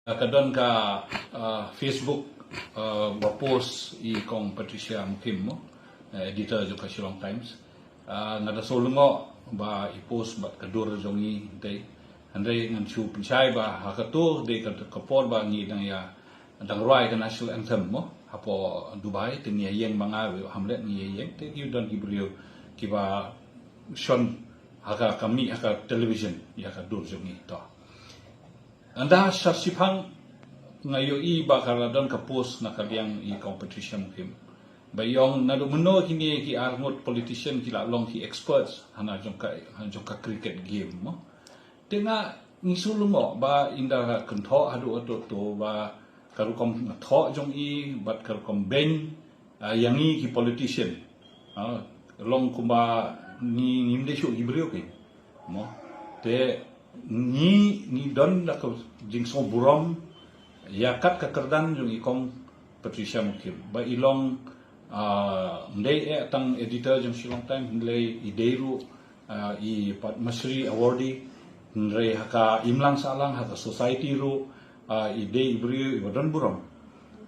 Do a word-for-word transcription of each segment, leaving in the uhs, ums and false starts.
Ka don ka, ah, Facebook, ah, ba post i Kong Patricia Mukhim mo, eh, editor jong ka Shillong Times. Ah, nga da shu lyngngoh ba i post bad ka dur jong i te. Hynrei ngan shu pynshai ba ha kato dei ka, ka por ba ngi dang ïa, dang rwai ka national anthem mo, hapoh Dubai, te ngi ïeng ma nga, Hamlet, ngi ïeng, te ki don ki briew kiba shon ha ka, ka mih ha ka television ïa ka dur jong i to. Ynda sha shiphang nga ïohi ba ka la don ka post na ka liang i Kong Patricia Mukhim. Ba i ong naduh mynno kine ki arngut politician ki la long ki experts hana jong ka, hana jong ka cricket game mo. Te nga ngi shu lyngngoh ba ynda kynthoh haduh haduh to ba ka rukom thoh jong i bad ka rukom beiñ, ah, ïa ngi ki politician. Ah, long kumba ngi, ngim dei shuh ki briew ki. Mo. Te ngi, ngi don da ka jingsngewburom ïa kat ka kyrdan jong i Kong Patricia Mukhim. Ba i long, ah, ym dei eh tang editor jong Shillong Times, hynrei i dei ruh, ah, i Padma Shri awardee, hynrei ha ka imlang sahlang ha ka society ruh, ah, i dei i briew iba don burom.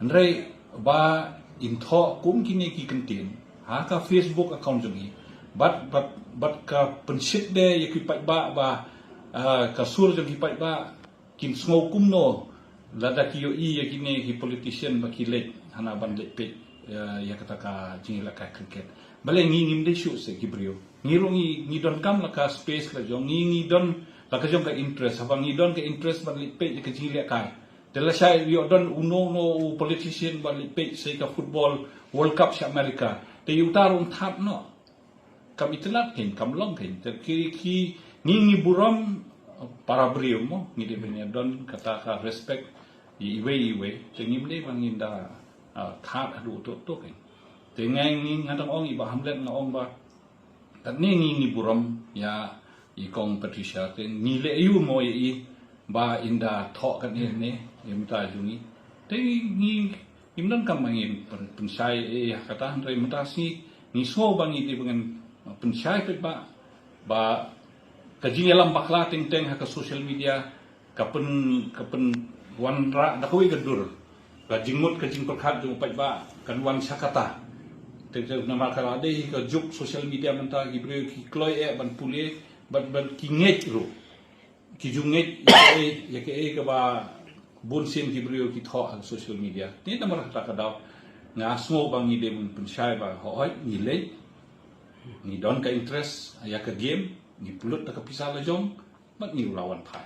Hynrei ba in thoh kum kine ki kyntien ha ka Facebook account jong i. Bad, bad, bad ka pynshit de ïa ki paidbah ba, ah, ka sur jong ki paidbah kin sngew kumno lada ki ïohi ïa kine ki politician ba ki leit hana ban leit peit, eh, ïa kata ka jingïalehkai cricket. Balei ngi ngim dei shuh se ki briew. Ngi ruh ngi, ngi donkam la ka space la jong ngi, ngi don la ka jong ka interest, haba ngi don ka interest ban leit peit ïa ka jingïalehkai. Te lashai ïoh don uno uno u politician ban leit peit sei ka football World Cup sha America. Te ïa uta ruh um thad noh. Kam itynnad kein, kam long kein. Te ki, ki, ngi, ngi burom para briew mo, ngi dei ban ïa don kata ka respect ïa iwei iwei. Te ngim dei ba ngin da, ah, thad haduh to to kein. Te nga ngi, nga dang ong i Bah Hamlet, nga ong ba katne ngi, ngi burom ïa i Kong Patricia, te ngi leh aïu mo ïa i ba ynda thoh katne ne ïa mynta jong ngi. Te ngi, ngi, ngim donkam ba ngin pyn-, pynshai eh ha kata, hynrei mynta sngi ngi sngew ba ngi dei ba ngin pynshai peit ba, ba ka jingïalam bakla teng teng ha ka social media ka pyn, ka pynwanrah da kawei ka dur. Ka jingmut ka jingpyrkhat jong u paidbah kan wan sha kata. Te, te namar ka la dei ka juk social media mynta, ki briew ki kloi eh ban pule, ban, ban ki ngeit ruh. Ki ju ngeit ïa kaei, ïa kaei kaba bun sien ki briew ki thoh ha social media. Te namar kata ka daw nga sngew ba ngi dei ban pynshai ba hooid ngi leit, ngi don ka interest ïa ka game, ngi pynlut da ka pisa la jong, bad ngi la wan phai.